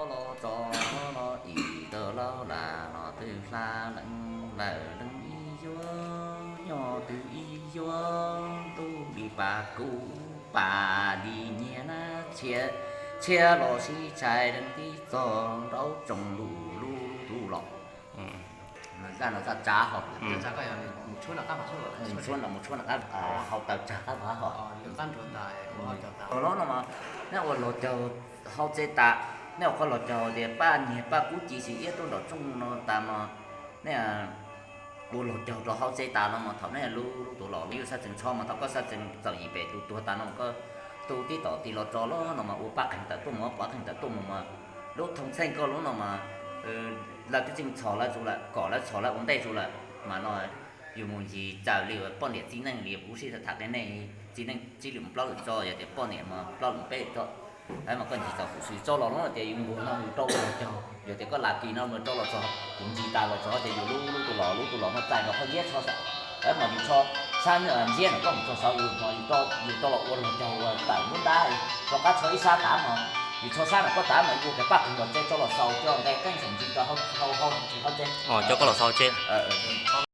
Los tso los ib tawg los lam los twb hla leej lawm leej ib yuav nyob twg ib yuav ntuj li pas kub pas li nyiaj na, txhia los sib tshais leej tib txog nraub tsoom lus lub tus los. Zaj no zaj tsav hos, tshuab no mus tshuab no qab hau taw tsag qab hos. Los no mas nej ua los caug hauv tsev tas, nej ua qhov los caug tias paj nyiag paj kub ci xim iab tuaj nraum tsooj no tas mas nej ua los caug rau hauv tsev tas no mas thaum nej lub lub tus los yuav sab tsees tsho mas thaum koj sab tsees txawm yim pem tus tuag tas no mas koj tu tib tom ti los tso los no mas ua paj qeeg tawm tuaj mus pov qeeg tawm tuaj mus mas lub thoob txheej koj lub no mas lawv twb tseem txhos lawv tsuv lawm kom lawv txhos lawv ua ntej tsuv lawm mas no yus mus ncig txawm li uas poj niam txiv neej li kuv sib tham qias nej txiv neej tsib lwm plaub lwm tso yog tias poj niam mas plaub lwm peb lwm tso. Mas koj ncig txog kuv xwb tso los lub no tias yus nquag no yus rau ua los caug yog tias koj lam kis no mus rau los txog yus ncig tas los txog tias yus lub lub tus los lub tus los no txais nkaus qhov ntsiab tsho mas yus tsho sab ntsiab no koj mus txog saud yus no yus rau los ua los caug ua tawm nruab nrab rov qab tsho ib sab tav no yus tsho sab no koj tav mas yus ua kiag paj qeeg los tsev tso los xaus coj nqe qeej xeem ntsis rau hauv hauv tsev coj koj los xaus tsev.